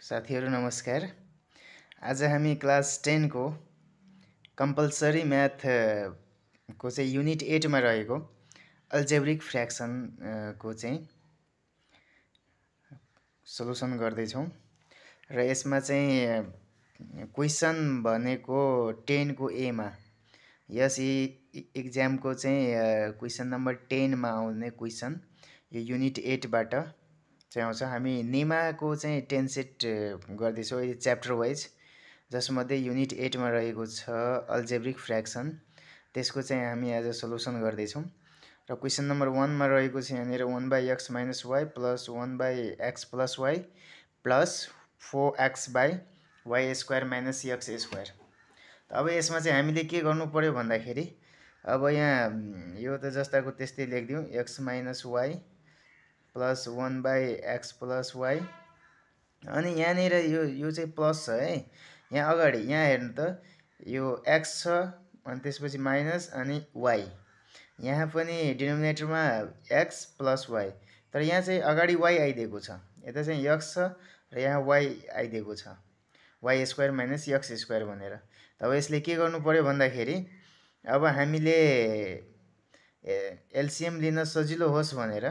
साथीहरु नमस्कार। आज हामी क्लास 10 को कम्पलसरी म्याथ को चाहिँ युनिट 8 मा रहेको अल्जेब्रिक फ्र्याक्सन को चाहिँ सोलुसन गर्दै छौं र यसमा चाहिँ क्वेशन भनेको 10 को ए मा यस एक्जाम को चाहिँ क्वेशन नम्बर 10 मा आउने क्वेशन यो युनिट 8 बाट चाहिँ आउँछ। हामी नेमा को चाहिँ 10 सेट गर्दै छौं यो च्याप्टर वाइज, जसमध्ये युनिट 8 मा रहेको छ अल्जेब्रिक फ्र्याक्सन। त्यसको चाहिँ हामी आज सोलुसन गर्दै छौं र क्वेशन नम्बर 1 मा रहेको छ यहाँनिर 1/x - y plus 1/x + y plus 4x/y² - x²। अब यसमा चाहिँ हामीले के गर्नु पर्यो भन्दाखेरि अब यहाँ यो त जस्ताको त्यस्तै लेख्दियौ x - y plus 1/x + y अनि यहाँनिर यो चाहिँ प्लस छ है। यहाँ अगाडि यहाँ हेर्नु त यो x छ अनि त्यसपछि माइनस अनि y, यहाँ पनि डिनोमिनेटरमा x + y, तर यहाँ चाहिँ अगाडि y आइदिएको छ, यता चाहिँ x छ र यहाँ y आइदिएको छ y² - x² भनेर। अब यसले के गर्नु पर्यो भन्दाखेरि अब हामीले एलसीएम लिन सजिलो होस् भनेर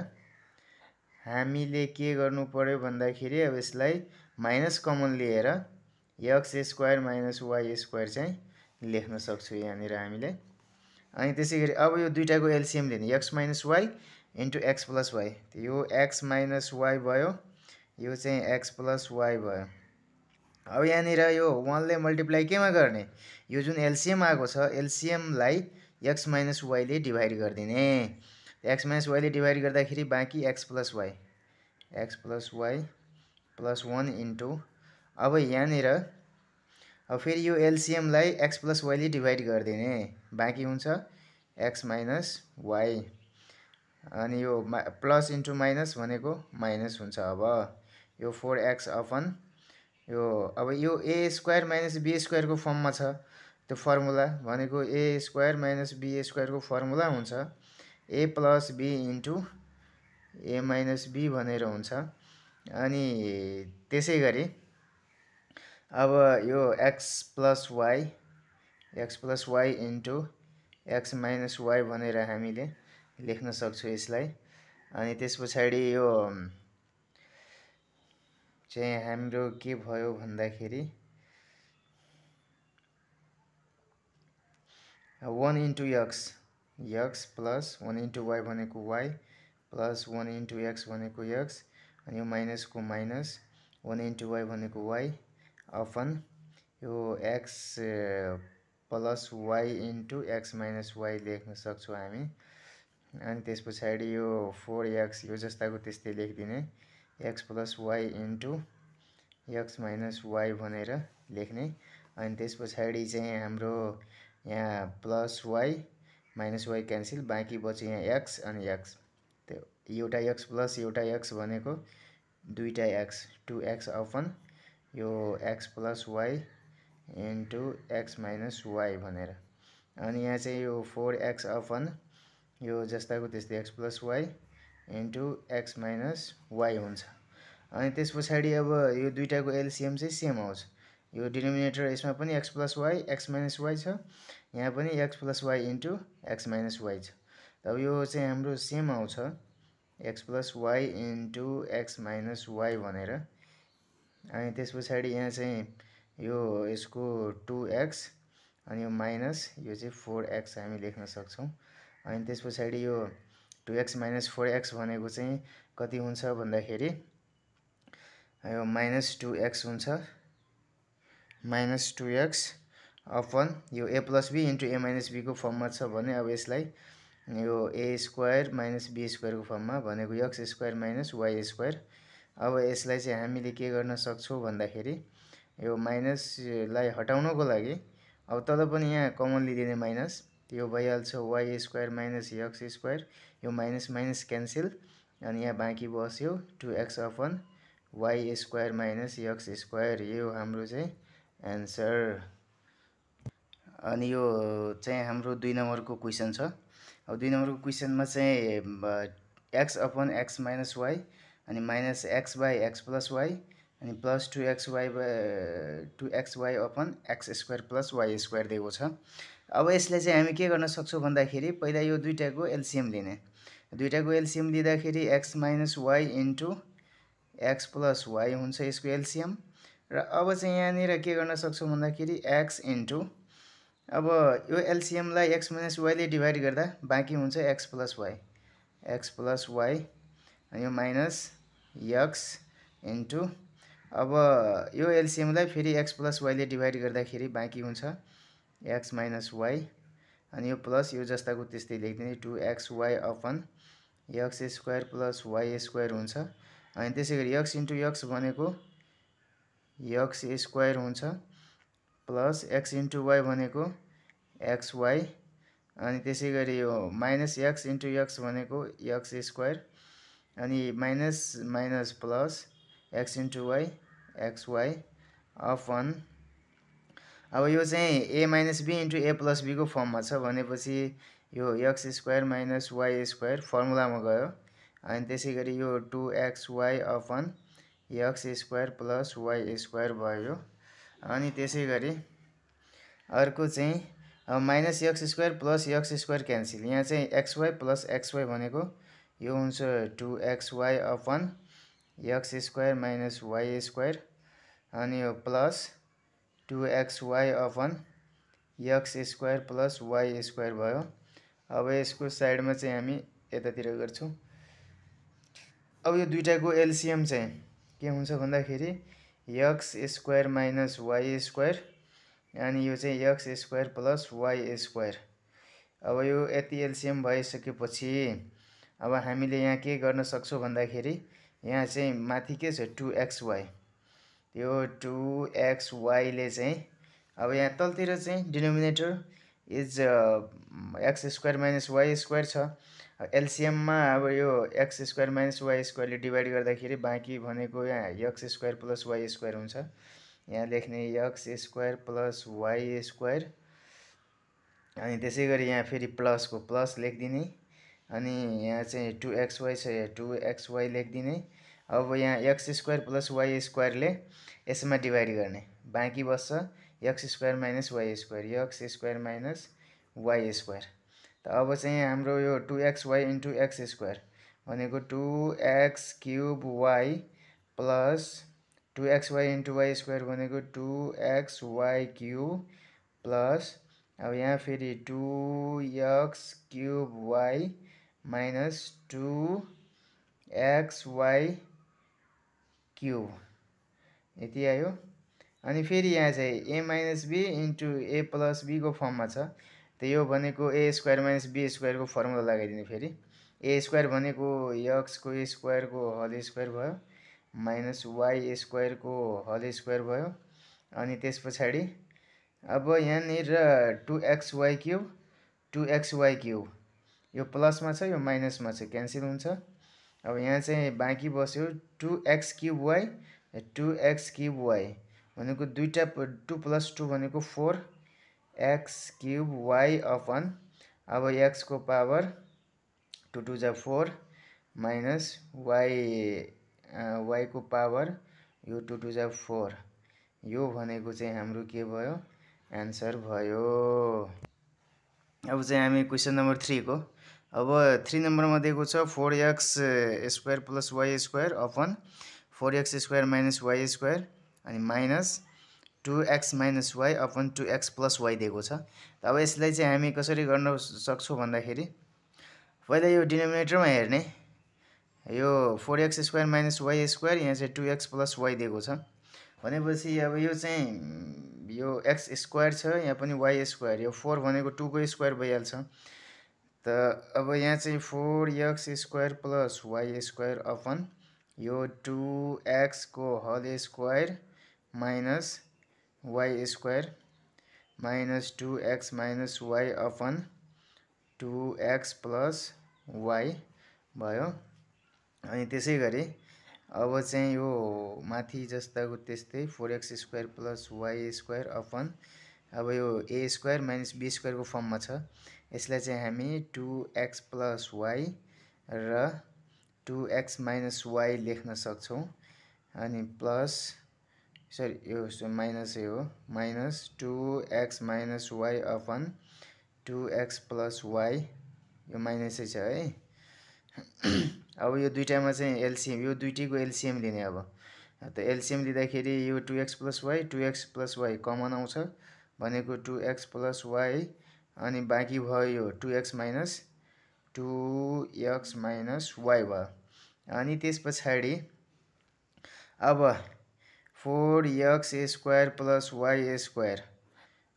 हामीले के गर्नु पर्यो भन्दाखेरि अब यसलाई माइनस कमन लिएर x² - y² चाहिँ लेख्न सक्छौं यहाँनिर हामीले। अनि त्यसैगरी अब यो दुईटाको एलसीएम लिने x - y * x + y, यो x - y भयो, यो चाहिँ x + y भयो। अब यहाँनिर यो 1 ले मल्टिप्लाई केमा गर्ने, यो जुन एलसीएम आएको छ एलसीएम लाई x - y ले डिभाइड गरिदिने। x - y ले डिभाइड गर्दाखेरि बाँकी x + y प्लस 1 इन्टु अब यहाँनिर अब फेरि यो एलसीएम लाई x + y ले डिभाइड गरिदिने, बाँकी हुन्छ x - y अनि यो प्लस इन्टु माइनस भनेको माइनस हुन्छ। अब यो 4x अपन यो अब यो a² - b² को फर्ममा छ, त्यो फर्मुला भनेको a² - b² को फर्मुला हुन्छ a + b into a - b भनेर हुन्छ। अनि त्यसैगरी अब यो x + y into x - y भनेर हामीले लेख्न सक्छौं यसलाई। अनि त्यसपछि यो चाहिँ हाम्रो के भयो भन्दाखेरि 1 into x plus 1 into y भनेको y प्लस 1 इन्टु x भनेको x अनि यो माइनस को माइनस 1 इन्टु y भनेको y अपन यो x plus y into x - y लेख्न सक्छौं हामी। अनि त्यसपछि यो 4x यो जस्ताको त्यस्तै लेखिदिने x + y into x - y भनेर लेख्ने। अनि त्यसपछि चाहिँ हाम्रो यहाँ plus y minus y cancel, बाँकी बच्यो यहाँ x अनि x, त्यो एउटा x प्लस एउटा x भनेको दुईटा x 2x अपन यो x + y into x - y भनेर। अनि यहाँ चाहिँ यो 4x अपन यो जस्ताको त्यस्तै x + y into x - y हुन्छ। अनि त्यसपछि अब यो दुईटाको एलसीएम चाहिँ सेम आउँछ, यो डिनोमिनेटर यसमा पनि x + y x - y छ, यहाँ पनि x + y into x - y छ। अब यो चाहिँ हाम्रो सेम आउँछ x + y into x - y भनेर। अनि त्यसपछि यहाँ चाहिँ यो यसको 2x अनि यो माइनस यो चाहिँ 4x हामी लेख्न सक्छौं। अनि त्यसपछि यो 2x - 4x भनेको चाहिँ कति हुन्छ भन्दाखेरि यो -2x हुन्छ, -2x अपन यो a + b into a - b को फर्ममा छ भने अब यसलाई यो a² - b² को फर्ममा भनेको x² - y²। अब यसलाई चाहिँ हामीले के गर्न सक्छौं भन्दाखेरि यो माइनसलाई हटाउनको लागि अब तल पनि यहाँ कमन लिदिने माइनस, यो भइहाल्छ y² - x², यो माइनस माइनस क्यान्सल अनि यहाँ बाँकी बस्यो 2x अपन y² - x², यो हाम्रो चाहिँ एन्सर। अनि यो चाहिँ हाम्रो 2 नम्बरको क्वेशन छ। अब 2 नम्बरको क्वेशनमा चाहिँ x अपन x - y अनि -x/x + y अनि plus 2xy upon x square plus y square दिएको छ। अब यसले चाहिँ हामी के गर्न सक्छौँ भन्दाखेरि पहिला यो दुईटाको एलसीएम लिने। दुईटाको एलसीएम लिँदाखेरि x minus y into x plus y हुन्छ यसको एलसीएम। र अब चाहिँ यहाँनिर के गर्न सक्छौँ भन्दाखेरि x इन्टु अब यो एलसीएमलाई x माइनस वाईले डिभाइड गर्दा बाँकी हुन्छ x प्लस वाई अनि यो माइनस x इन्टु अब यो एलसीएमलाई फेरि x प्लस वाईले डिभाइड गर्दाखेरि बाँकी हुन्छ x माइनस वाई अनि यो प्लस यो जस्ताको त्यस्तै लेखिदिने 2xy upon x square plus y square हुन्छ। अनि त्यसै गरी x इन्टु x भनेको x स्क्वायर हुन्छ प्लस x इन्टु y भनेको xy अनि त्यसै गरी यो माइनस x इन्टु x भनेको x स्क्वायर अनि minus minus plus x into y xy upon अब यो चाहिँ a minus b into a plus b को फर्ममा छ भनेपछि यो x square minus y square फर्मुलामा गयो। अनि त्यसै गरी यो 2xy upon x square plus y square भयो। अनि त्यसै गरी अर्को चाहिँ अब minus x square plus x square cancel, यहाँ चाहिँ xy प्लस xy भनेको यो हुन्छ 2xy upon x square minus y square अनि यो plus 2xy upon x square plus y square भयो। अब यसको साइडमा चाहिँ हामी यतातिर गर्छौँ। अब यो दुईटाको एलसीएम चाहिँ के हुन्छ भन्दाखेरि x square minus y square अनि यो चाहिँ x square plus y square. अब यो यति एलसीएम भइसकेपछि अब हामीले यहाँ के गर्न सक्छौँ भन्दाखेरि यहाँ चाहिँ माथि के छ 2xy, यो 2xy ले चाहिँ अब यहाँ तलतिर चाहिँ denominator is x square minus y square छ। एलसीएममा अब यो x स्क्वायर माइनस y स्क्वायरले डिभाइड गर्दाखेरि बाँकी भनेको यहाँ x square plus y square हुन्छ। यहाँ लेख्ने x square plus y square अनि त्यसै गरी यहाँ फेरि प्लसको प्लस लेखिदिने अनि यहाँ चाहिँ 2xy छ, यहाँ 2xy लेखिदिने। अब यहाँ x स्क्वायर प्लस y स्क्वायरले यसमा डिभाइड गर्ने बाँकी बस्छ x square minus y square, x square minus y square. त अब चाहिँ हाम्रो यो 2xy इन्टु x स्क्वायर भनेको 2x cube y plus 2xy into y square भनेको 2xy क्युब प्लस अब यहाँ फेरि 2x cube y minus 2xy cube यति आयो। अनि फेरि यहाँ चाहिँ a minus b into a plus b को फर्ममा छ। त यो भनेको a स्क्वायर माइनस b स्क्वायरको फर्मुला लगाइदिने। फेरि a स्क्वायर भनेको x को स्क्वायरको होल स्क्वायर भयो माइनस y स्क्वायरको होल स्क्वायर भयो। अनि त्यस पछाडि अब यहाँनिर 2xy क्युब यो प्लसमा छ यो माइनसमा छ क्यान्सल हुन्छ। अब यहाँ चाहिँ बाँकी बस्यो 2x cube y, 2x cube y भनेको दुईटा 2 प्लस 2 भनेको 4x क्युब y अपन अब x को पावर 2 2 जा 4 माइनस y को पावर यो 2 2 जा 4 यो भनेको चाहिँ हाम्रो के भयो एन्सर भयो। अब चाहिँ हामी क्वेसन नम्बर 3 को अब 3 नम्बरमा दिएको छ 4x square plus y square upon 4x square minus y square अनि minus 2x minus y upon 2x plus y दिएको छ। अब यसलाई चाहिँ हामी कसरी गर्न सक्छौँ भन्दाखेरि पहिला यो डिनोमिनेटरमा हेर्ने, यो 4x square minus y square यहाँ चाहिँ 2x प्लस y दिएको छ भनेपछि अब यो चाहिँ यो x स्क्वायर छ यहाँ पनि y स्क्वायर, यो 4 भनेको 2 को स्क्वायर भइहाल्छ। त अब यहाँ चाहिँ 4x square plus y square upon यो 2x को whole square minus y square minus 2x minus y upon 2x plus y भयो। अनि त्यसै गरी अब चाहिँ यो माथि जस्ताको त्यस्तै 4x square plus y square upon अब यो a स्क्वायर माइनस b स्क्वायरको फर्ममा छ। यसलाई चाहिँ हामी 2x प्लस y र 2x माइनस y लेख्न सक्छौँ। अनि प्लस सरी यो माइनस हो minus 2x minus y upon 2x plus y यो माइनसै छ है। अब यो दुईटामा चाहिँ एलसीएम यो दुईटैको एलसीएम लिने अब त एलसीएम लिँदाखेरि यो 2x प्लस y कमन आउँछ भनेको 2x प्लस y अनि बाँकी भयो यो 2x माइनस y भयो। अनि त्यस पछाडि अब 4x square plus y square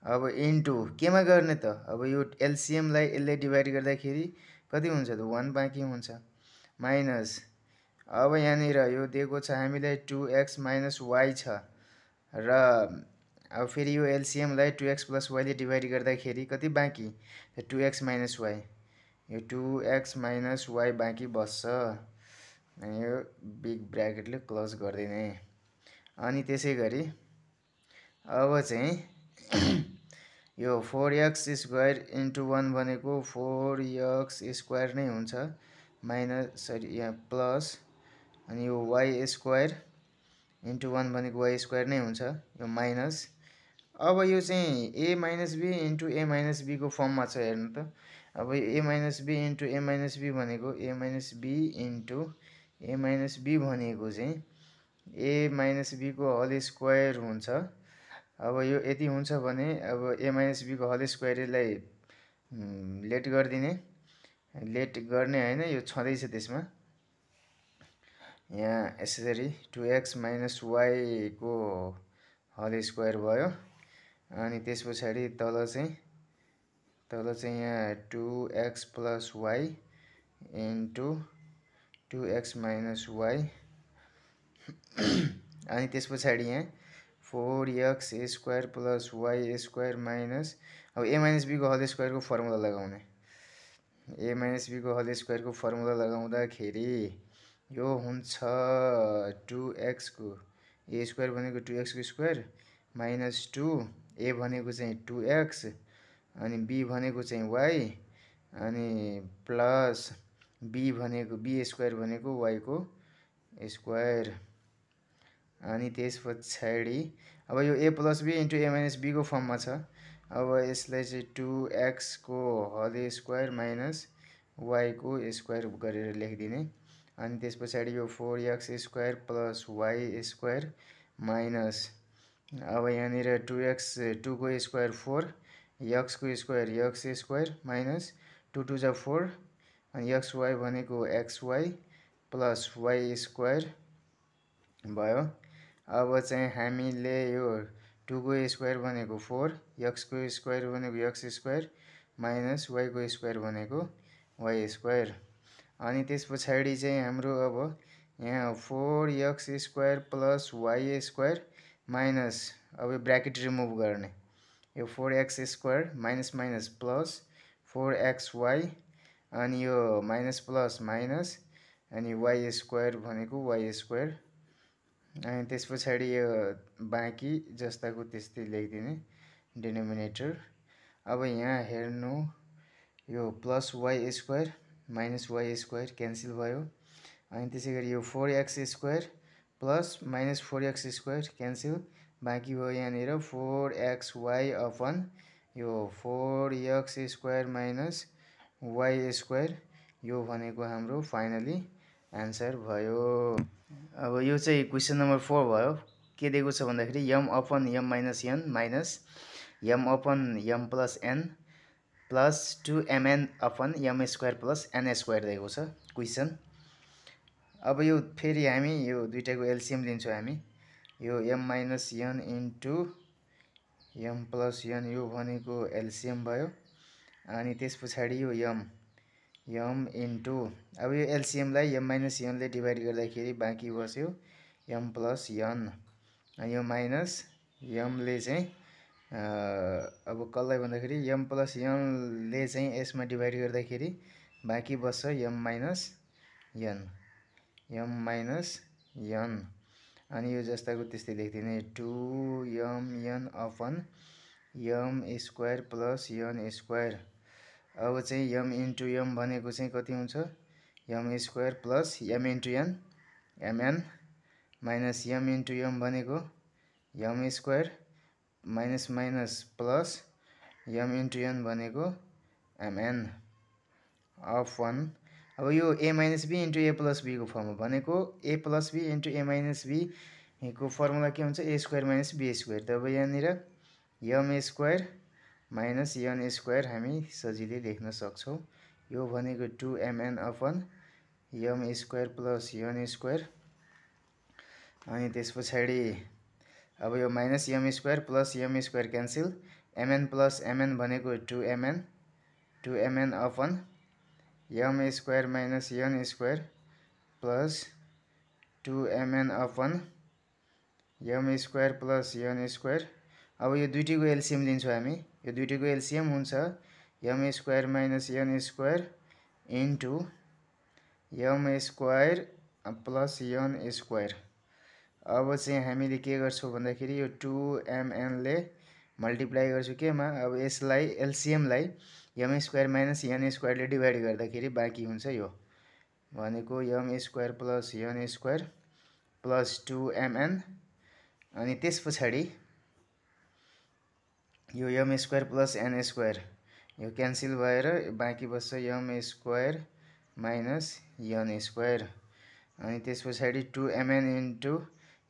अब इन्टु केमा गर्ने त अब यो एलसीएमलाई यसले डिभाइड गर्दाखेरि कति हुन्छ त 1 बाँकी हुन्छ माइनस अब यहाँनिर यो दिएको छ हामीलाई 2x माइनस y छ र अब फेरि यो एलसीएमलाई 2x प्लस y ले डिभाइड गर्दाखेरि कति बाँकी 2x माइनस y यो 2x माइनस y बाँकी बस्छ अनि यो बिग ब्र्याकेटले क्लोज गरिदिने। अनि त्यसै गरी अब चाहिँ यो 4x स्क्वायर इन्टु 1 भनेको 4x स्क्वायर नै हुन्छ माइनस सरी यहाँ प्लस अनि यो y स्क्वायर इन्टु 1 भनेको y स्क्वायर नै हुन्छ यो माइनस। अब यो चाहिँ a minus b into a minus b को फर्ममा छ हेर्नु त। अब a minus b into a minus b भनेको a minus b into a minus b भनेको चाहिँ a माइनस b को होल स्क्वायर हुन्छ। अब यो यति हुन्छ भने अब a माइनस b को होल स्क्वायरलाई लेट गर्ने हैन यो छँदैछ त्यसमा यहाँ यसरी 2x माइनस y को होल स्क्वायर भयो। अनि त्यस पछाडि तल चाहिँ यहाँ 2x plus y into 2x minus y अनि त्यस पछाडि यहाँ 4x square plus y square minus अब a माइनस b को होल स्क्वायर को फर्मुला लगाउने a माइनस b को होल स्क्वायर को फर्मुला लगाउँदाखेरि यो हुन्छ 2x को a स्क्वायर भनेको 2x को स्क्वायर माइनस 2 a भनेको चाहिँ 2x अनि b भनेको चाहिँ y अनि प्लस b स्क्वायर भनेको y को स्क्वायर। अनि त्यस पछाडि अब यो a plus b into a minus b को फर्ममा छ। अब यसलाई चाहिँ 2x को होल स्क्वायर माइनस y को स्क्वायर गरेर लेखिदिने। अनि त्यस पछाडि यो 4x square plus y square minus अब यहाँनिर 2x 2 को स्क्वायर 4 x को स्क्वायर x स्क्वायर माइनस 2 2 जा 4 अनि xy भनेको xy प्लस y स्क्वायर भयो। अब चाहिँ हामीले यो 2 को स्क्वायर भनेको 4 x को स्क्वायर भनेको x स्क्वायर माइनस y को स्क्वायर भनेको y स्क्वायर। अनि त्यस पछाडि चाहिँ हाम्रो अब यहाँ 4x square plus y square minus अब यो ब्र्याकेट रिमुभ गर्ने यो 4x square minus minus plus 4xy अनि यो माइनस प्लस माइनस अनि y स्क्वायर भनेको y स्क्वायर। अनि त्यस पछाडि यो बाँकी जस्ताको त्यस्तै लेखिदिने डिनोमिनेटर। अब यहाँ हेर्नु यो plus y square minus y square cancel भयो। अनि त्यसै गरी यो 4x square plus minus 4x square cancel बाँकी भयो यहाँनिर 4xy अपन यो 4x square minus y square यो भनेको हाम्रो फाइनली आन्सर भयो। अब यो चाहिँ क्वेसन नम्बर 4 भयो। के दिएको छ भन्दाखेरि m upon m minus n minus m upon m plus n plus 2mn upon m square plus n square दिएको छ क्वेसन। अब यो फेरि हामी यो दुईटाको एलसीएम लिन्छौँ हामी यो m minus n into m plus n यो भनेको एलसीएम भयो। अनि त्यस पछाडि यो m इन्टु अब यो एलसीएमलाई m माइनस n ले डिभाइड गर्दाखेरि बाँकी बस्यो m प्लस n अनि यो माइनस m ले चाहिँ अब कसलाई भन्दाखेरि m प्लस n ले चाहिँ यसमा डिभाइड गर्दाखेरि बाँकी बस्छ m माइनस n अनि यो जस्ताको त्यस्तै लेखिदिने 2mn upon m square plus n square. अब चाहिँ m इन्टु m भनेको चाहिँ कति हुन्छ m square plus m into n mn minus m into m भनेको m square minus minus plus m into n भनेको mn अफ 1। अब यो a minus b into a plus b को form भनेको a plus b into a minus b को formula के हुन्छ a square minus b square. तब यहाँनिर m square minus n square हामी सजिलै लेख्न सक्छौँ। यो भनेको 2mn upon m square plus n square. अनि त्यस पछाडि अब यो minus m square plus m square cancel, mn plus mn भनेको 2mn upon m square minus n square plus 2mn upon m square plus n square. अब यो दुईटीको LCM लिन्छौँ हामी। यो दुईटीको एलसीएम हुन्छ m square minus n square into m square plus n square. अब चाहिँ हामीले के गर्छौँ भन्दाखेरि यो 2mn ले मल्टिप्लाई गर्छु केमा, अब यसलाई एलसीएमलाई m स्क्वायर माइनस n स्क्वायरले डिभाइड गर्दाखेरि बाँकी हुन्छ यो भनेको m square plus n square plus 2mn। अनि त्यस पछाडि यो m square plus n square यो क्यान्सल भएर बाँकी बस्छ m square minus n square. अनि त्यस पछाडि 2mn इन्टु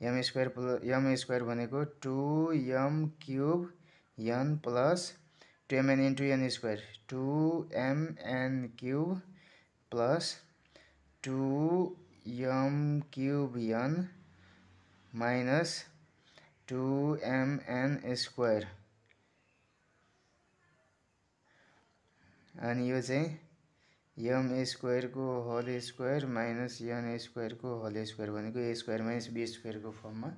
m स्क्वायर भनेको 2m cube n plus 2mn into n square 2mn cube plus 2m cube n minus 2mn square. अनि यो चाहिँ m स्क्वायर को whole square minus n square को whole square भनेको a square minus b square को फर्ममा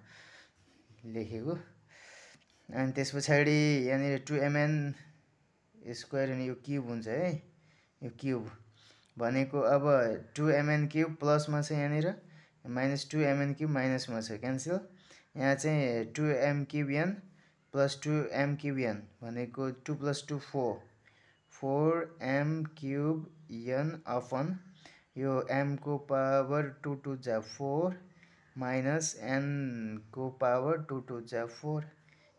लेखेको। अनि त्यस पछाडि यहाँनिर 2mn स्क्वायर अनि यो क्युब हुन्छ है, यो क्युब भनेको अब 2mn क्युब प्लसमा छ यहाँनिर माइनस 2mn क्युब माइनसमा छ क्यान्सल। यहाँ चाहिँ 2m cube n plus 2m cube n भनेको 2 plus 2 4 4m cube n upon यो m को पावर 2 2 जा 4 माइनस n को पावर 2 2 जा 4।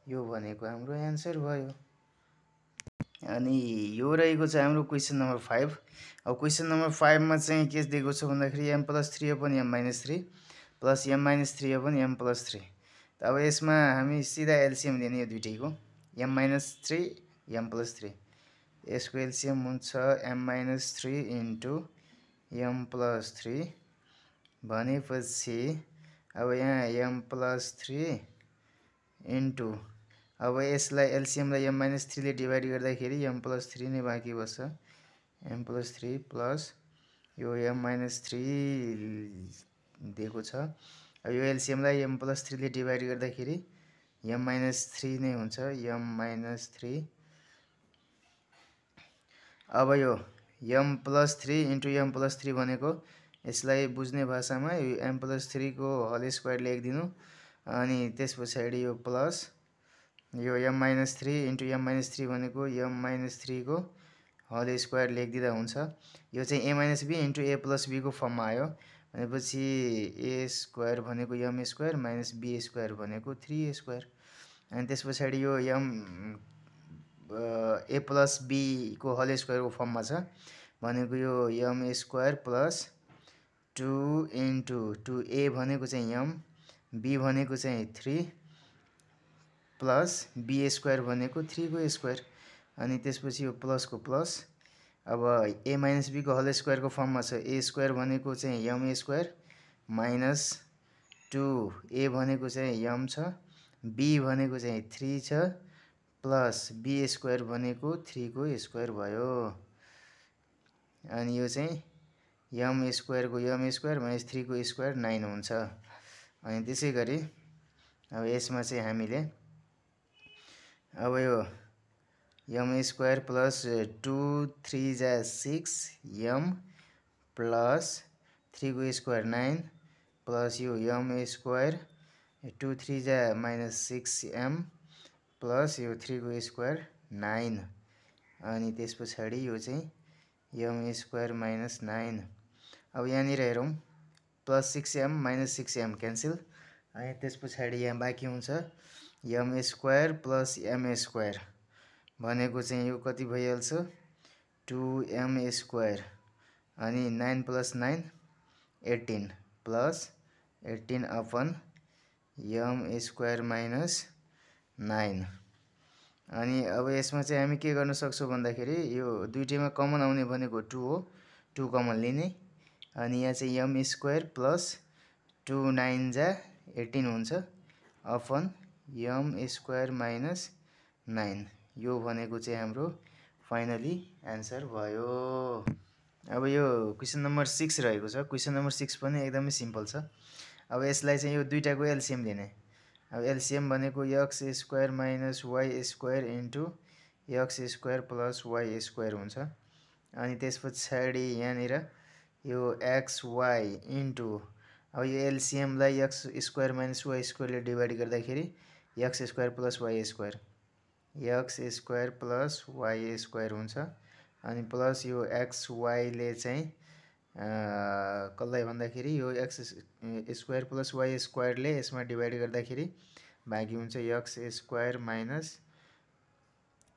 यो भनेको हाम्रो एन्सर भयो। अनि यो रहेको छ हाम्रो क्वेसन नम्बर 5। अब क्वेसन नम्बर 5 मा चाहिँ के दिएको छ भन्दाखेरि m plus 3 upon m minus 3 plus m minus 3 upon m plus 3। अब यसमा हामी सिधा एलसीएम लिने यो दुईटैको m माइनस 3 m प्लस 3। यसको एलसीएम हुन्छ m minus 3 into m plus 3 भनेपछि अब यहाँ m प्लस 3 इन्टु अब यसलाई एलसीएमलाई m माइनस 3 ले डिभाइड गर्दाखेरि m प्लस 3 नै बाँकी बस्छ m प्लस 3 प्लस यो m माइनस 3 दिएको छ। अब यो एलसीएमलाई m प्लस 3 ले डिभाइड गर्दाखेरि m माइनस 3 नै हुन्छ m माइनस 3। अब यो m plus 3 into m plus 3 भनेको यसलाई बुझ्ने भाषामा यो m प्लस 3 को होल स्क्वायर लेखिदिनु। अनि त्यस पछाडि यो प्लस यो m minus 3 into m minus 3 भनेको m माइनस 3 को होल स्क्वायर लेखिदिँदा हुन्छ। यो चाहिँ a minus b into a plus b को फर्ममा आयो भनेपछि a स्क्वायर भनेको m square minus b square भनेको 3a स्क्वायर। अनि त्यस पछाडि यो m a प्लस b को होल स्क्वायर को फर्ममा छ भनेको यो m square plus 2 into 2a भनेको चाहिँ m b भनेको चाहिँ 3 प्लस b स्क्वायर भनेको 3 को स्क्वायर। अनि त्यसपछि यो प्लस को प्लस अब a माइनस b को होल स्क्वायर को फर्ममा छ a स्क्वायर भनेको चाहिँ m स्क्वायर माइनस 2a भनेको चाहिँ m छ b भनेको चाहिँ 3 छ प्लस b स्क्वायर भनेको 3 को स्क्वायर भयो। अनि यो चाहिँ m स्क्वायर को m स्क्वायर माइनस 3 को स्क्वायर 9 हुन्छ। अनि त्यसै गरी अब यसमा चाहिँ हामीले अब यो m स्क्वायर प्लस 2 3 जा 6 m प्लस 3 को स्क्वायर 9 प्लस यो m स्क्वायर 2 3 जा माइनस 6 m प्लस यो 3 को स्क्वायर 9। अनि त्यस पछाडि यो चाहिँ m स्क्वायर माइनस 9। अब यहाँनिर हेरौँ plus 6m minus 6m cancel अनि त्यस पछाडि यहाँ बाँकी हुन्छ m square plus m square भनेको चाहिँ यो कति भइहाल्छ 2m स्क्वायर अनि 9 plus 9 18 plus 18 upon m square minus 9 अनि अब यसमा चाहिँ हामी के गर्न सक्छौँ भन्दाखेरि यो दुईटैमा कमन आउने भनेको 2 हो 2 कमन लिने अनि यहाँ चाहिँ एम स्क्वायर प्लस 2 9 जा 18 हुन्छ अपन एम स्क्वायर माइनस 9 यो भनेको चाहिँ हाम्रो फाइनली एन्सर भयो। अब यो क्वेसन नम्बर 6 रहेको छ। क्वेसन नम्बर 6 पनि एकदमै सिम्पल छ। अब यसलाई चाहिँ यो दुईटाको एलसिएम लिने। अब एलसिएम भनेको x square minus y square into x square plus y square हुन्छ। अनि त्यस पछाडि यहाँनिर यो एक्स वाई इन्टु अब यो एलसिएमलाई एक्स स्क्वायर माइनस वाई स्क्वायरले डिभाइड गर्दाखेरि x square plus y square x square plus y square हुन्छ। अनि प्लस यो एक्स वाईले चाहिँ कसलाई भन्दाखेरि यो एक्स स्क्वायर प्लस वाई स्क्वायरले यसमा डिभाइड गर्दाखेरि बाँकी हुन्छ x square minus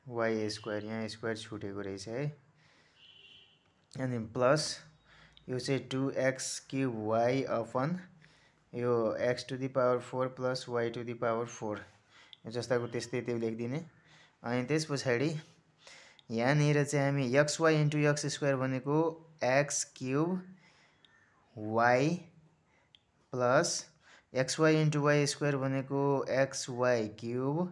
y square, यहाँ स्क्वायर छुटेको रहेछ है। अनि प्लस यो चाहिँ 2x क्युब वाई अपन यो x to the power 4 plus y to the power 4 यो जस्ताको त्यस्तै त्यो लेखिदिने। अनि त्यस पछाडि यहाँनिर चाहिँ हामी x y into x square भनेको x cube y plus x y into y square भनेको x y cube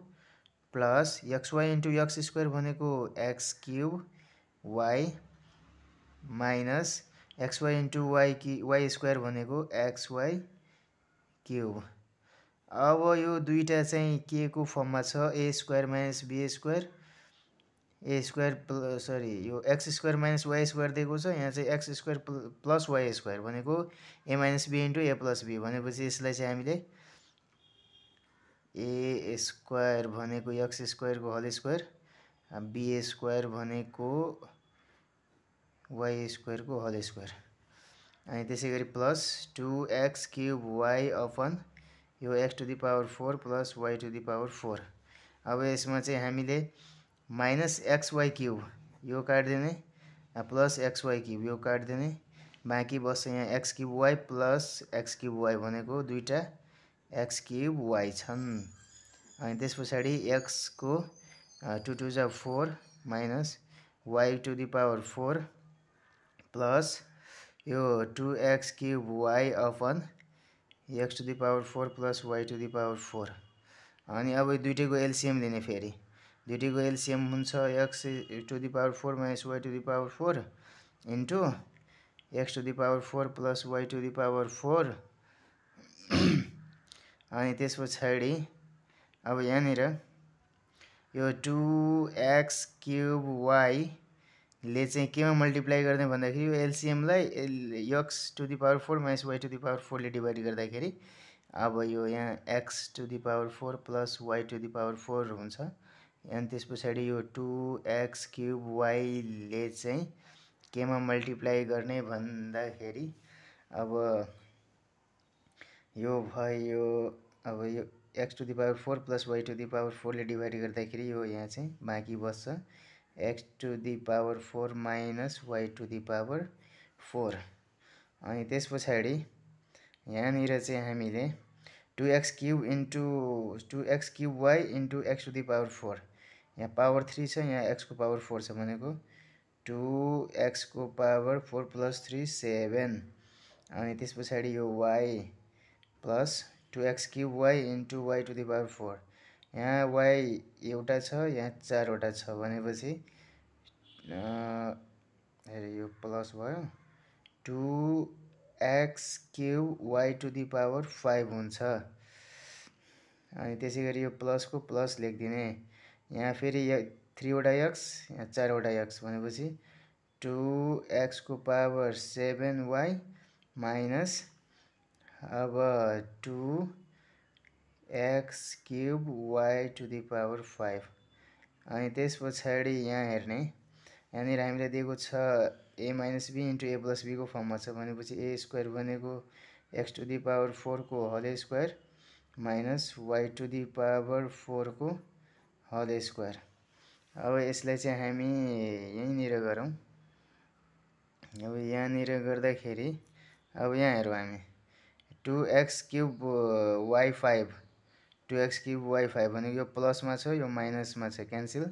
plus x y into x square भनेको x cube y minus x y into y square भनेको x y cube. अब यो दुईटा चाहिँ के को फर्ममा छ a square minus b square a square सरी यो x square minus y square दिएको छ। यहाँ चाहिँ x square plus y square भनेको a minus b into a plus b भनेपछि यसलाई चाहिँ हामीले ए स्क्वायर भनेको एक्स स्क्वायरको होल स्क्वायर बी स्क्वायर भनेको वाई स्क्वायरको होल स्क्वायर अनि त्यसै गरी plus 2x cube y upon यो x to the power 4 plus y to the power 4। अब यसमा चाहिँ हामीले माइनस एक्स वाई क्युब यो काट्दिने प्लस एक्स वाई क्युब यो काट्दिने बाँकी बस्छ यहाँ x cube y plus x cube y भनेको दुईटा एक्स क्युब वाई छन्। अनि त्यस पछाडि एक्सको 2 2 जा 4 minus y to the power 4 plus यो 2x cube y upon x to the power 4 plus y to the power 4। अनि अब दुईटैको एलसिएम लिने फेरि दुईटैको एलसिएम हुन्छ x to the power 4 minus y to the power 4 into x to the power 4 plus y to the power 4 अनि त्यस पछाडि अब यहाँनिर यो 2x क्युब वाई ले चाहिँ केमा मल्टिप्लाई गर्ने भन्दाखेरि यो एलसिएमलाई x to the power 4 minus y to the power 4 ले डिभाइड गर्दाखेरि अब यो यहाँ x to the power 4 plus y to the power 4 हुन्छ। अनि त्यस पछाडि यो 2x क्युब वाईले चाहिँ केमा मल्टिप्लाई गर्ने भन्दाखेरि अब यो भयो अब यो x to the power 4 plus y to the power 4 ले डिभाइड गर्दाखेरि यो यहाँ चाहिँ बाँकी बस्छ x to the power 4 minus y to the power 4। अनि त्यस पछाडि यहाँनिर चाहिँ हामीले 2x cube into 2x cube y into x to the power 4 यहाँ पावर 3 छ यहाँ x को पावर 4 छ भनेको 2x को पावर 4 प्लस 3 7 अनि त्यस पछाडि यो y plus 2x cube y into y to the power 4 यहाँ y एउटा छ यहाँ 4 वटा छ भनेपछि यो प्लस भयो 2x cube y to the power 5 हुन्छ। अनि त्यसै गरी यो प्लसको प्लस लेखिदिने यहाँ फेरि 3 वटा एक्स यहाँ 4 वटा एक्स भनेपछि 2x को पावर 7y माइनस अब 2x cube y to the power 5। अनि त्यस पछाडि यहाँ हेर्ने यहाँनिर हामीलाई दिएको छ a minus b into a plus बीको फर्ममा छ भनेपछि ए स्क्वायर भनेको एक्स टु द पावर 4 को whole square minus y to the power 4 को होल स्क्वायर। अब यसलाई चाहिँ हामी यहीँनिर गरौँ। अब यहाँनिर गर्दाखेरि अब यहाँ हेरौँ हामी 2x cube Y 5 2x cube Y 5 भनेको यो प्लसमा छ यो माइनसमा छ क्यान्सल।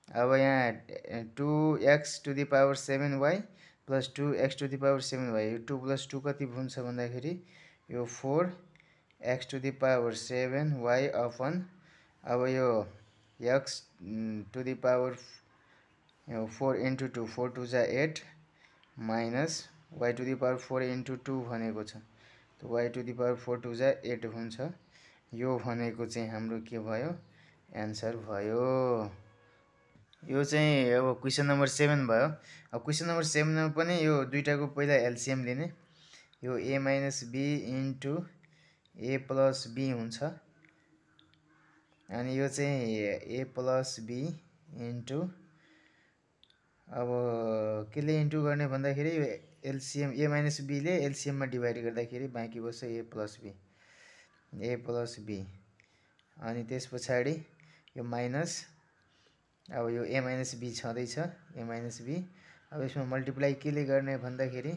अब यहाँ 2x two the power 7y plus 2x two the power 7y यो 2 प्लस 2 कति हुन्छ भन्दाखेरि यो 4x two the power 7y upon अब यो x two the power 4 into 2 4 2 जा 8 minus y two the power 4 into 2 भनेको छ तो y टू दी पावर 4 2 जा 8 हुन्छ। यो भनेको चाहिँ हाम्रो के भयो एन्सर भयो। यो चाहिँ अब क्वेसन नम्बर 7 भयो। अब क्वेसन नम्बर 7 मा पनि यो दुईटाको पहिला एलसीएम लिने। यो a minus b into a plus b हुन्छ अनि यो चाहिँ a प्लस b इन्टु अब केले इन्टु गर्ने भन्दाखेरि यो एलसीएम a माइनस b ले एलसीएम मा डिभाइड गर्दाखेरि बाँकी बस्छ a प्लस b अनि त्यसपछि यो माइनस अब यो a माइनस b छँदैछ a माइनस b। अब यसमा मल्टिप्लाई केले गर्ने भन्दाखेरि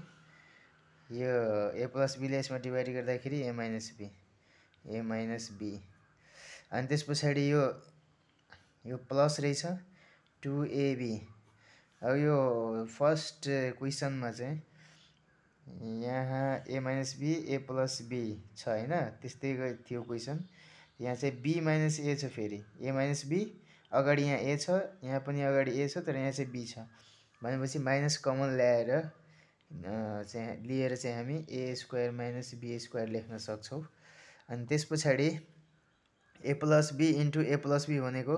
यो a प्लस b ले यसमा डिभाइड गर्दाखेरि a माइनस b अनि त्यसपछि यो प्लस रहेछ 2ab। अब यो फर्स्ट क्वेसनमा चाहिँ यहाँ a minus b a plus b छ हैन, त्यस्तै थियो क्वेसन। यहाँ चाहिँ b माइनस a छ, फेरि a माइनस b अगाडि यहाँ a छ, यहाँ पनि अगाडि a छ, तर यहाँ चाहिँ b छ भनेपछि माइनस कमन लिएर चाहिँ हामी a square minus b square लेख्न सक्छौँ। अनि त्यसपछि a plus b into a plus b भनेको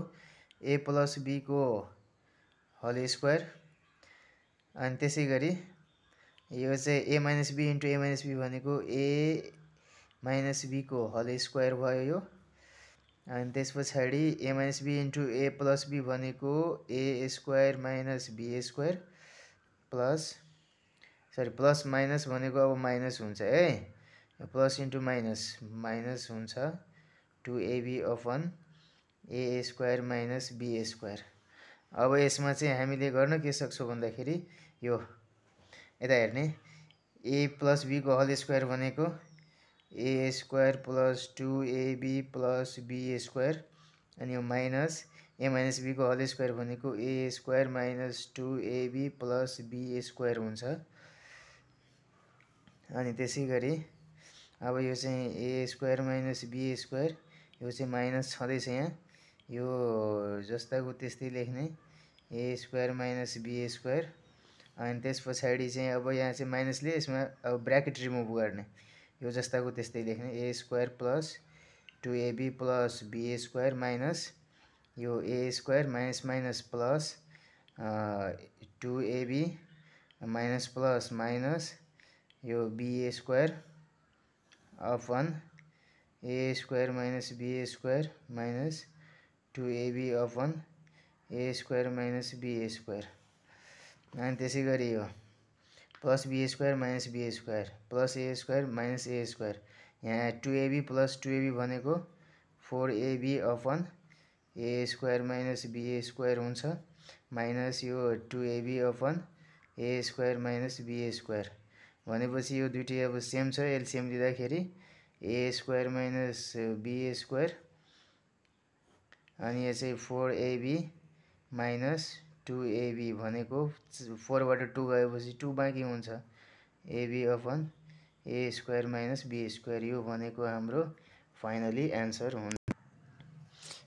a प्लस b को होल स्क्वायर अनि त्यसै गरी यो चाहिँ a minus b into a minus b भनेको a माइनस b को होल स्क्वायर भयो यो। अनि त्यसपछि a minus b into a plus b भनेको a square minus b square plus minus भनेको अब माइनस हुन्छ है, प्लस इन्टु माइनस हुन्छ 2ab upon a square minus b square. अब यसमा चाहिँ हामीले गर्न के सक्छौँ भन्दाखेरि यो यता हेर्ने a प्लस b को होल स्क्वायर भनेको a square plus 2ab plus b square अनि यो माइनस a माइनस b को होल स्क्वायर भनेको a square minus 2ab plus b square हुन्छ। अनि त्यसै गरी अब यो चाहिँ a square minus b square यो चाहिँ माइनस छँदैछ यहाँ, यो जस्ताको त्यस्तै लेख्ने a square minus b square. अनि त्यसपछि चाहिँ अब यहाँ चाहिँ माइनसले यसमा अब ब्र्याकेट रिमुभ गर्ने, यो जस्ताको त्यस्तै लेख्ने a square plus 2ab plus b square minus यो a square minus minus plus 2ab minus plus minus यो b square upon a square minus b square minus 2ab upon a square minus b square. अनि त्यसै गरी यो plus b square minus b square plus a square minus a square, यहाँ 2ab plus 2ab भनेको 4ab upon a square minus b square हुन्छ minus यो 2ab upon a square minus b square. भनेपछि यो दुईटै अब सेम छ, LCM लिँदाखेरि a square minus b square अनि यो चाहिँ 4ab माइनस 2ab भनेको 4 बाट 2 गएपछि 2 बाँकी हुन्छ ab upon a square minus b square. यो भनेको हाम्रो फाइनली एन्सर हुन्छ।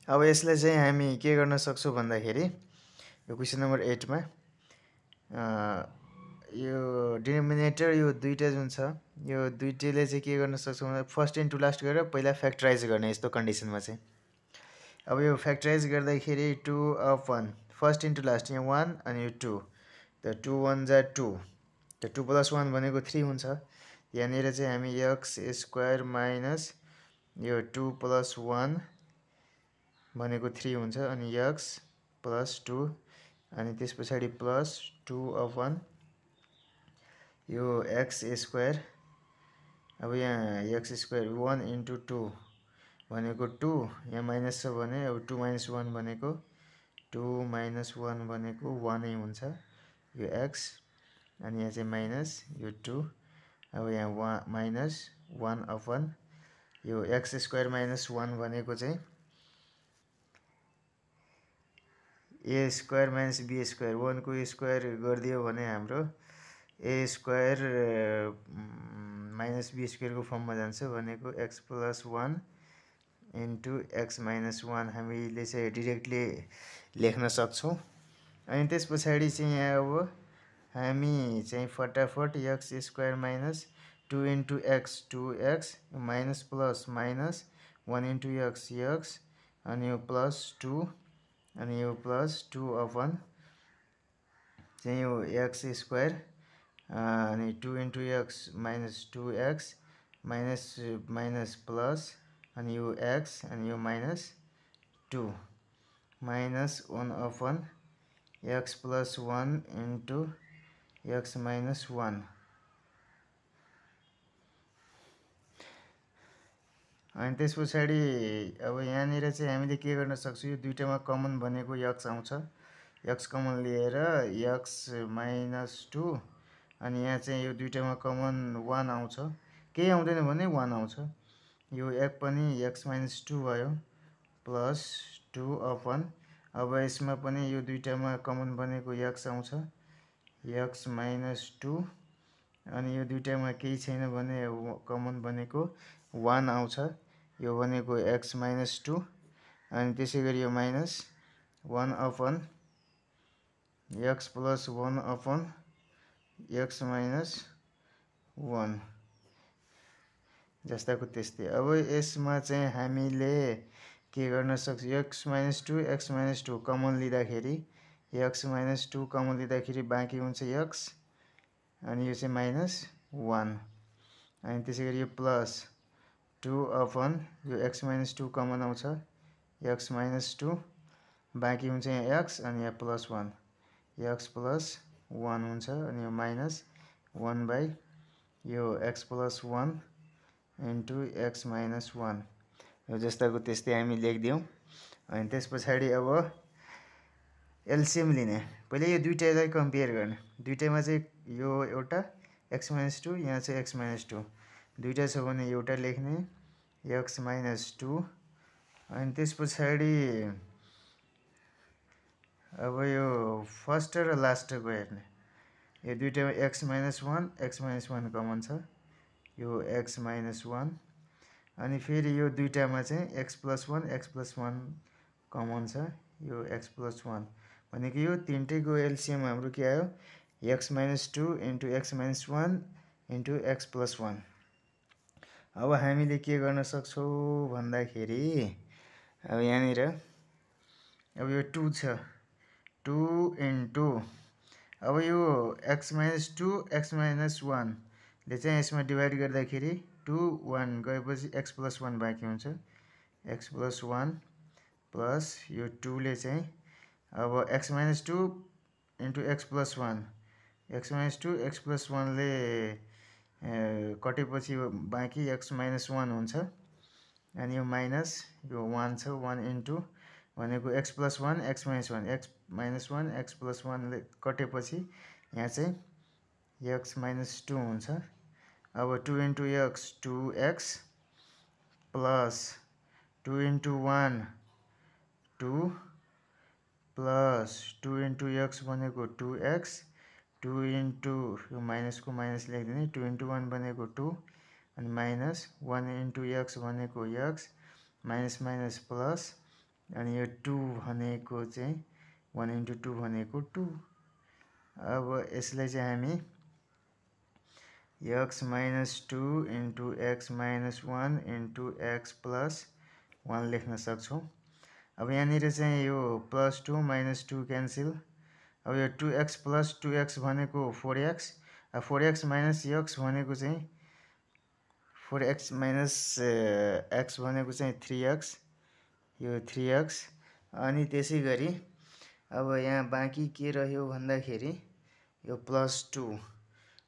अब यसलाई चाहिँ हामी के गर्न सक्छौँ भन्दाखेरि यो क्वेसन नम्बर 8 मा यो डिनोमिनेटर यो दुईटा जुन छ यो दुईटैले चाहिँ के गर्न सक्छौँ भन्दा फर्स्ट इन्टु लास्ट गरेर पहिला फ्याक्टराइज गर्ने यस्तो कन्डिसनमा चाहिँ। अब यो फ्याक्टराइज गर्दाखेरि 2 अपन फर्स्ट इन्टु लास्ट यहाँ 1 अनि यो 2 त 2 1 जा 2 त 2 प्लस 1 भनेको 3 हुन्छ। यहाँनिर चाहिँ हामी x स्क्वायर माइनस यो 2 प्लस 1 भनेको 3 हुन्छ अनि x प्लस 2 अनि त्यस पछाडि प्लस 2 अपन यो x स्क्वायर। अब यहाँ x स्क्वायर 1 इन्टु 2 भनेको 2 यहाँ माइनस छ भने अब 2 - 1 भनेको 2 - 1 भनेको 1 नै हुन्छ यो x अनि यहाँ चाहिँ माइनस यो 2 अब यहाँ माइनस 1 अपन यो x² - 1 भनेको चाहिँ a² - b² 1 को स्क्वायर गरिदियो भने हाम्रो a² - b² को फर्ममा जान्छ भनेको x + 1 इन्टु x - 1 हामीले चाहिँ डिरेक्टली लेख्न सक्छौँ। अनि त्यस पछाडि चाहिँ यहाँ अब हामी चाहिँ फटाफट x² - 2 into x 2x minus plus minus 1 into x x अनि यो प्लस 2 अनि यो प्लस 2 अपन चाहिँ यो x² अनि 2 into x minus 2x minus minus plus अनि यो x अनि यो minus 2 minus 1 upon x + 1 into x - 1 अनि त्यस पछाडि अब यहाँनिर चाहिँ हामीले के गर्न सक्छौँ यो दुईटामा कमन भनेको x आउँछ x कमन लिएर x - 2 अनि यहाँ चाहिँ यो दुईटामा कमन 1 आउँछ केही आउँदैन भने 1 आउँछ यो एक पनि x - 2 भयो प्लस 2 अपन अब यसमा पनि यो दुईटामा कमन भनेको x आउँछ x - 2 अनि यो दुईटामा केही छैन भने कमन भनेको 1 आउँछ यो भनेको x - 2 अनि त्यसैगरी यो minus 1 upon x + 1 upon x - 1 जस्ताको त्यस्तै। अब यसमा चाहिँ हामीले के गर्न सक्छौँ x - 2 x - 2 कमन लिँदाखेरि x - 2 कमन लिँदाखेरि बाँकी हुन्छ x अनि यो चाहिँ -1 अनि त्यसैगरी यो प्लस 2 अपन यो x - 2 कमन आउँछ x - 2 बाँकी हुन्छ यहाँ x अनि यहाँ +1 x + 1 हुन्छ अनि यो -1 बाई यो x + 1 इन्टु x - 1 यो जस्ताको त्यस्तै हामी लेखिदियौँ। अनि त्यस पछाडि अब एलसिएम लिने पहिले यो दुईटालाई कम्पेयर गर्ने दुईटामा चाहिँ यो एउटा x - 2 यहाँ चाहिँ x - 2 दुईटा छ भने एउटा लेख्ने x - 2 अनि त्यस पछाडि अब यो फर्स्ट र लास्टको हेर्ने यो दुईटामा x - 1 x - 1 कमन छ यो x - 1 अनि फेरि यो दुईटामा चाहिँ x + 1 x + 1 कमन छ यो x + 1 भनेको यो तिनटैको एलसिएम हाम्रो के आयो x - 2 into x - 1 into x + 1 अब हामीले के गर्न सक्छौँ भन्दाखेरि अब यहाँनिर अब यो 2 छ 2 इन्टु अब यो x - 2 x - 1 ले चाहिँ यसमा डिभाइड गर्दाखेरि 2 1 गएपछि x + 1 बाँकी हुन्छ x + 1 प्लस यो 2 ले चाहिँ अब x - 2 into x + 1 x - 2 x + 1 ले कटेपछि बाँकी x - 1 हुन्छ अनि यो माइनस यो 1 छ 1 इन्टु भनेको x + 1 x - 1 x - 1 x + 1 ले कटेपछि यहाँ चाहिँ x - 2 हुन्छ अब 2 into x 2x plus 2 into 1 2 plus 2 into x भनेको 2x 2 इन्टु यो माइनसको माइनस लेखिदिने 2 इन्टु 1 भनेको 2 अनि माइनस 1 इन्टु x भनेको x माइनस माइनस प्लस अनि यो 2 भनेको चाहिँ 1 इन्टु 2 भनेको 2 अब यसलाई चाहिँ हामी x - 2 into x - 1 into x + 1 लेख्न सक्छौँ। अब यहाँनिर चाहिँ यो +2 - 2 क्यान्सल अब यो 2x + 2x भनेको 4x 4x - x भनेको चाहिँ 4x - x भनेको चाहिँ 3x यो 3x अनि त्यसै गरी अब यहाँ बाँकी के रह्यो भन्दाखेरि यो +2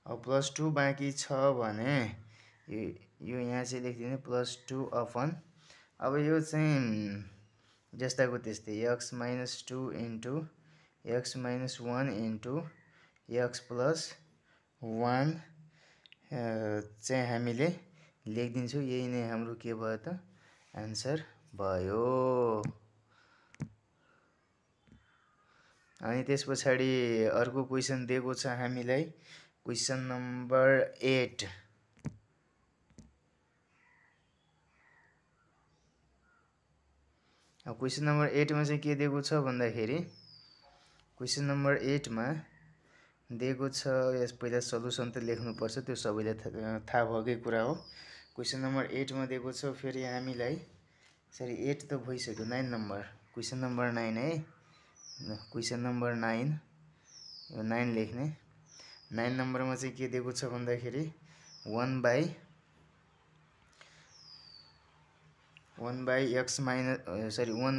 अब +2 बाँकी छ भने यो यहाँ चाहिँ लेखिदिने +2 अपन अब यो चाहिँ जस्ताको त्यस्तै x minus 2 into x minus 1 into x plus 1 चाहिँ हामीले लेखिदिन्छौँ। यही नै हाम्रो के भयो त आन्सर भयो। अनि त्यस पछाडि अर्को क्वेसन दिएको छ हामीलाई क्वेसन नम्बर 8। क्वेसन नम्बर 8 मा चाहिँ के दिएको छ भन्दाखेरि क्वेसन नम्बर 8 मा दिएको छ, यस पहिला सल्युसन त लेख्नुपर्छ, त्यो सबैलाई थाहा भएकै कुरा हो। क्वेसन नम्बर 8 मा दिएको छ फेरि हामीलाई, सरी 8 त भइसक्यो, 9 नम्बर, क्वेसन नम्बर 9 है, क्वेसन नम्बर 9, यो 9 लेख्ने। 9 नम्बरमा चाहिँ के दिएको छ भन्दाखेरि 1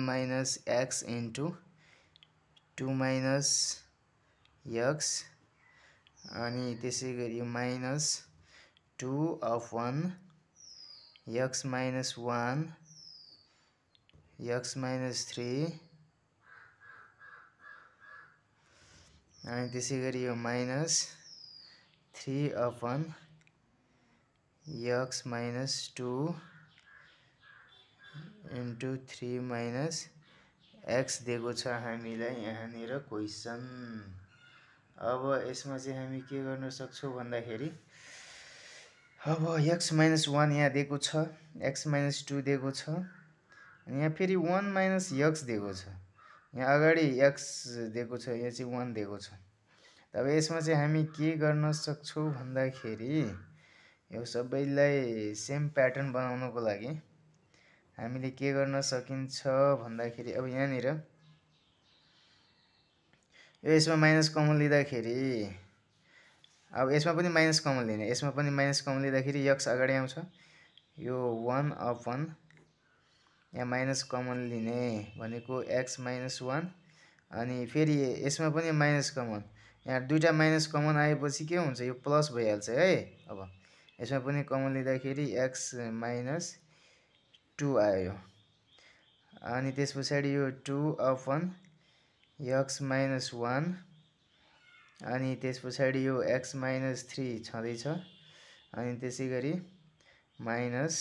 minus x into 2 minus x अनि त्यसै गरी minus 2 of 1 x minus 1 x minus 3 अनि त्यसै गरी यो minus 3 of 1 x minus 2 into 3 minus x दिएको छ हामीलाई यहाँनिर क्वेसन। अब यसमा चाहिँ हामी के गर्न सक्छौँ भन्दाखेरि अब x minus 1 यहाँ दिएको छ, x minus 2 दिएको छ, अनि यहाँ फेरि 1 minus x दिएको छ, यहाँ अगाडि x दिएको छ, यहाँ चाहिँ 1 दिएको छ। अब यसमा चाहिँ हामी के गर्न सक्छौँ भन्दाखेरि यो सबैलाई सेम प्याटर्न बनाउनको लागि हामीले के गर्न सकिन्छ भन्दाखेरि अब यहाँनिर यो यसमा माइनस कमन लिँदाखेरि अब यसमा पनि माइनस कमन लिने, यसमा पनि माइनस कमन लिँदाखेरि x अगाडि आउँछ, यो 1 अपन यहाँ माइनस कमन लिने भनेको x minus 1 अनि फेरि यसमा पनि माइनस कमन, यहाँ दुईटा माइनस कमन आएपछि के हुन्छ यो प्लस भइहाल्छ है। अब यसमा पनि कमन लिँदाखेरि x minus 2 आयो, अनि त्यस पछाडि यो 2 अपन x minus 1 अनि त्यस पछाडि यो x minus 3 छँदैछ, अनि त्यसै गरी माइनस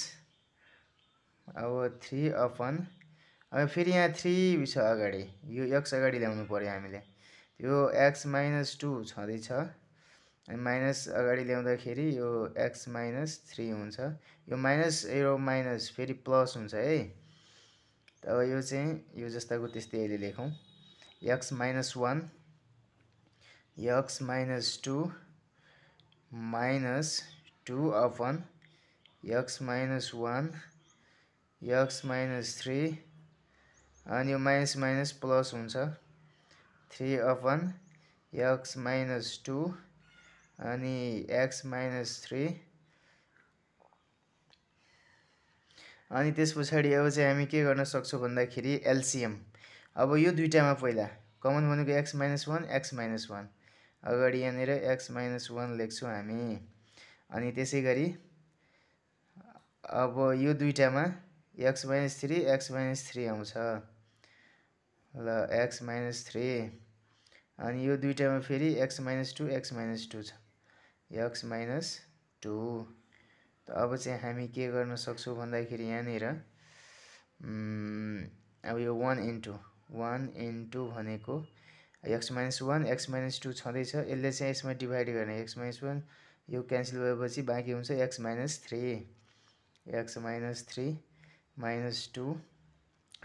अब 3 अपन अब फेरि यहाँ 3 छ अगाडि, यो x अगाडि ल्याउनु पर्यो हामीले, यो x minus 2 छँदैछ, अनि माइनस अगाडि ल्याउँदाखेरि यो x minus 3 हुन्छ, यो माइनस फेरि प्लस हुन्छ है। अब यो चाहिँ यो जस्ताको त्यस्तै अहिले लेखौँ, x minus 1 x minus 2 minus 2 upon x minus 1 x minus 3 अनि यो माइनस माइनस प्लस हुन्छ 3 अपन x minus 2 अनि x minus 3 अनि त्यस पछाडि अब चाहिँ हामी के गर्न सक्छौँ भन्दाखेरि एलसीएम। अब यो दुईटामा पहिला कमन भनेको x minus 1 x minus 1, अगाडि यहाँनिर x minus 1 लेख्छौँ हामी, अनि त्यसै गरी अब यो दुईटामा x minus 3 आउँछ ल, x minus 3 अनि यो दुईटामा फेरि x minus 2 छ, x minus 2। त अब चाहिँ हामी के गर्न सक्छौँ भन्दाखेरि यहाँनिर अब यो 1 इन्टु भनेको x minus 1 x minus 2 छँदैछ, यसले चाहिँ यसमा डिभाइड गर्ने, x minus 1 यो क्यान्सल भएपछि बाँकी हुन्छ x minus 3 minus 2,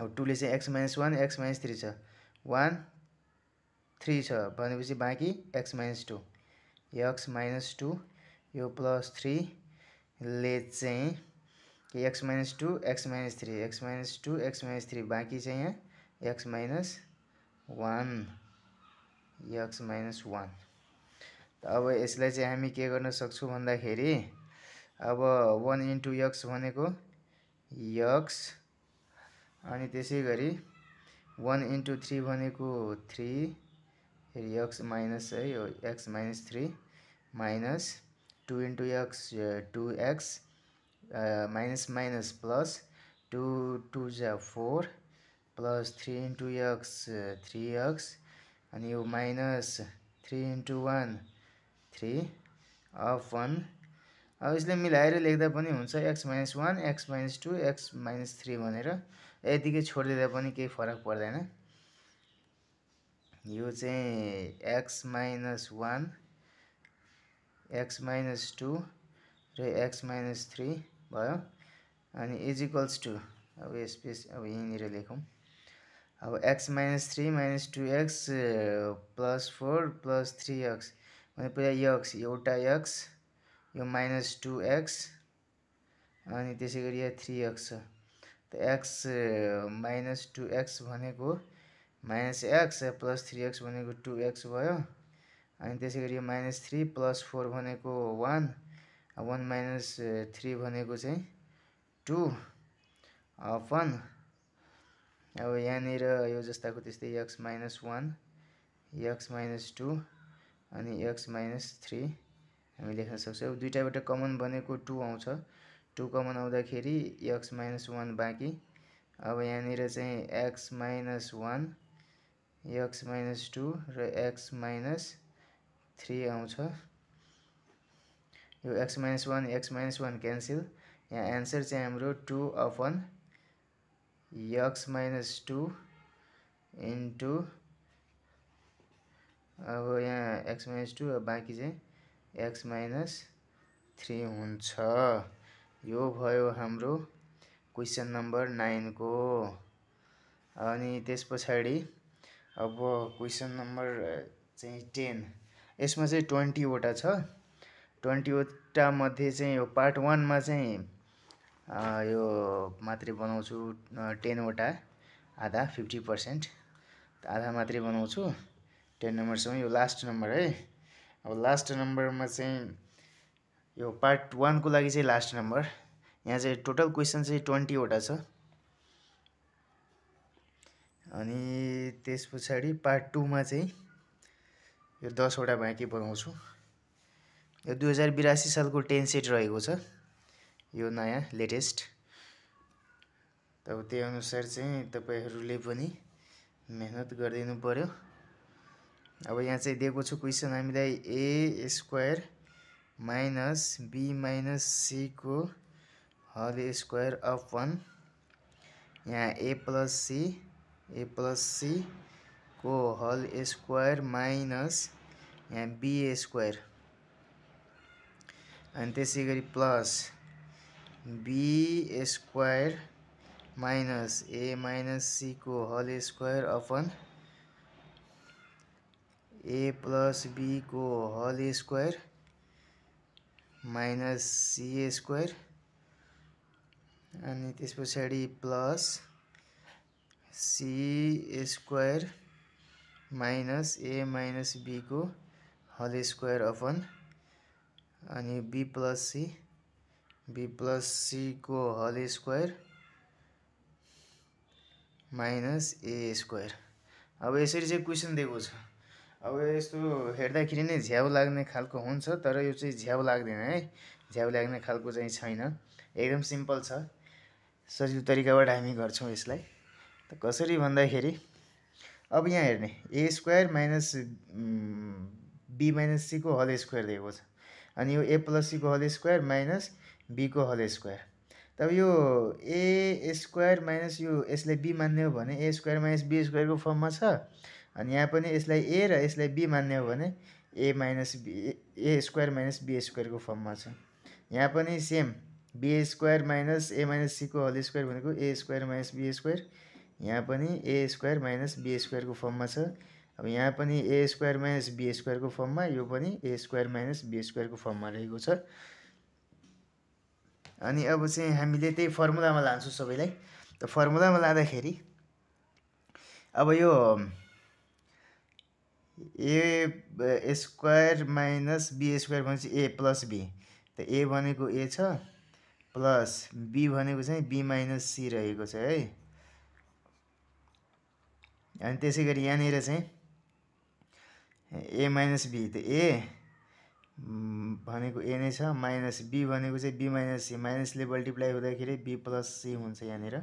अब 2 ले चाहिँ x minus 1 x minus 3 छ, 1 3 छ भनेपछि बाँकी x minus 2 x minus 2 यो प्लस 3 ले चाहिँ x minus 2 x minus 3 x minus 3 बाँकी चाहिँ यहाँ x minus 1 अब यसलाई चाहिँ हामी के गर्न सक्छौँ भन्दाखेरि अब 1 इन्टु x भनेको x अनि त्यसै गरी 1 इन्टु 3 भनेको 3 फेरि x माइनस है, यो x minus 3 minus 2 into x 2x minus minus plus 2 2 जा 4 प्लस 3 into x 3x अनि यो माइनस 3 into 1 3 of 1 अब यसले मिलाएर लेख्दा पनि हुन्छ x minus 1 x minus 2 x minus 3 भनेर यतिकै छोडिदिँदा पनि केही फरक पर्दैन यो चाहिँ x minus 1 x minus 2 र x minus 3 भयो अनि इज इक्वल्स टु अब स्पेस अब यहीँनिर लेखौँ अब x minus 3 minus 2x plus 4 plus 3x भने पहिला x एउटा x यो minus 2x अनि त्यसै गरी यहाँ 3x छ त x minus 2x भनेको minus x plus 3x भनेको 2x भयो अनि त्यसै गरी minus 3 plus 4 भनेको 1 1 minus 3 भनेको चाहिँ 2 of 1 अब यहाँनिर यो जस्ताको त्यस्तै x minus 1 x minus 2 अनि x minus 3 हामी लेख्न सक्छौँ दुईटाबाट कमन बनेको 2 आउँछ 2 कमन आउँदाखेरि x minus 1 बाँकी अब यहाँनिर चाहिँ x minus 1 x minus 2 र x minus 3 आउँछ यो x minus 1 क्यान्सल यहाँ एन्सर चाहिँ हाम्रो 2 of 1 x minus 2 into अब यहाँ x minus 2 बाँकी चाहिँ x minus 3 हुन्छ यो भयो हाम्रो क्वेसन नम्बर 9 को अनि त्यस पछाडि अब क्वेसन नम्बर चाहिँ 10 यसमा चाहिँ 20 वटा छ 20 वटा मध्ये चाहिँ यो पार्ट 1 मा चाहिँ यो मात्रै बनाउँछु 10 वटा आधा 50% आधा मात्रै बनाउँछु 10 नम्बरसम्म यो लास्ट नम्बर है अब लास्ट नम्बरमा चाहिँ यो पार्ट 1 को लागि चाहिँ लास्ट नम्बर यहाँ चाहिँ टोटल क्वेसन चाहिँ 20 वटा छ अनि त्यस पछाडि पार्ट 2 मा चाहिँ यो 10 वटा बाँकी बनाउँछु यो 2082 सालको 10 सेट रहेको छ यो नयाँ लेटेस्ट तब त्यही अनुसार चाहिँ तपाईहरुले पनि मेहनत गर्दिनु पर्यो अब यहाँ चाहिँ दिएको छु क्वेसन हामीलाई a square minus b minus c को होल स्क्वायर अफ 1 यहाँ a प्लस c को होल स्क्वायर माइनस यहाँ b स्क्वायर अनि त्यसै गरी plus b square minus a minus c को whole square of 1 a plus b को whole square minus c square अनि त्यस पछाडि plus c square minus a minus b को होल स्क्वायर अफ 1 अनि b प्लस c को whole square minus a square अब यसरी चाहिँ क्वेसन दिएको छ अब यस्तो हेर्दाखेरि नै झ्याउ लाग्ने खालको हुन्छ तर यो चाहिँ झ्याउ लाग्दैन है झ्याउ लाग्ने खालको चाहिँ छैन एकदम सिम्पल छ सजिलो तरिकाबाट हामी गर्छौं यसलाई त कसरी भन्दाखेरि अब यहाँ हेर्ने a square minus b minus c को होल स्क्वायर दिएको छ अनि यो a प्लस c को होल स्क्वायर माइनस b को होल स्क्वायर तब यो a स्क्वायर माइनस यो यसलाई b मान्ने हो भने a square minus b square को फर्ममा छ अनि यहाँ पनि यसलाई a र यसलाई b मान्ने हो भने a minus b a square minus b square को फर्ममा छ यहाँ पनि same b square minus a minus c को होल स्क्वायर भनेको a square minus b square यहाँ पनि a square minus b square को फर्ममा छ अब यहाँ पनि a square minus b square को फर्ममा यो पनि a square minus b square को फर्ममा रहेको छ अनि अब चाहिँ हामीले त्यही फर्मुलामा लान्छौं सबैलाई त फर्मुलामा लाँदाखेरि अब यो a square minus b square भनेपछि a प्लस b त a भनेको a छ प्लस b भनेको चाहिँ b माइनस c रहेको छ है अनि त्यसैगरी यहाँनिर चाहिँ a माइनस b त a भनेको a नै छ, माइनस b भनेको चाहिँ b माइनस c, माइनसले मल्टिप्लाई हुँदाखेरि b प्लस c हुन्छ यहाँनिर।